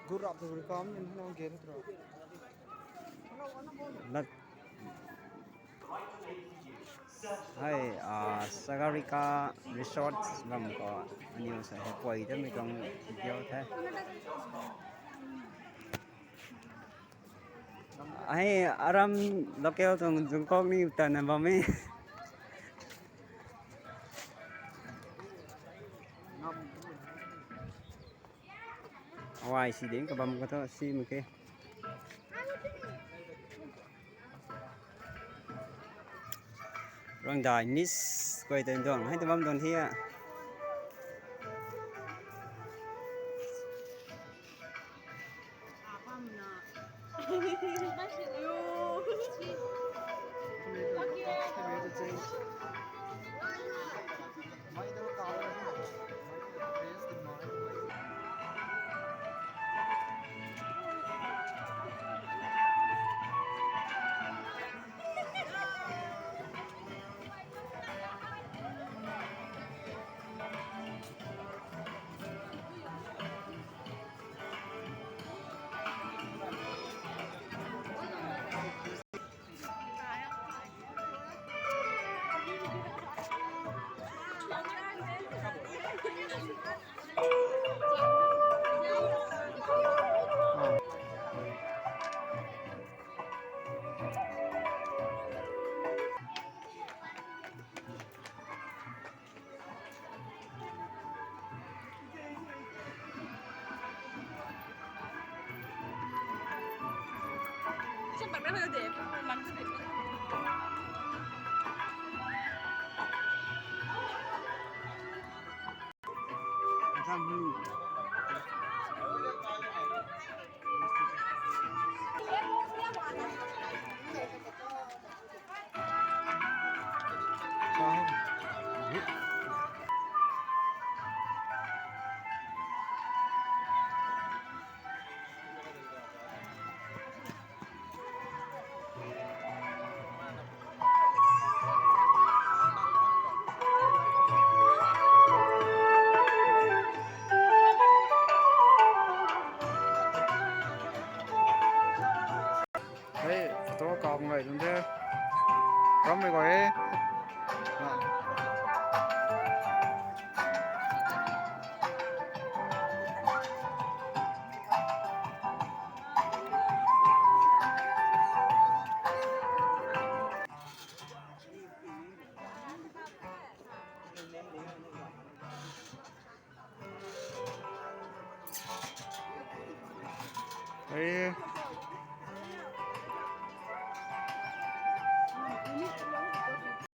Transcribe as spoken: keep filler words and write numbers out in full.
Gurap tu kam ni na gen tu. Lat. Hai, ah, Sagarika Resort bam khou aniw sa hei pui tamei tuang video the. Ai, aram local tuang zungkok ni tana bam e. Awai si ding kabam ka tho si mak ke. Rangdai Miss koi tei duang hei ta bam duang thia. Hei, photo kap ngai dun the. Ram mei guay e. Hei,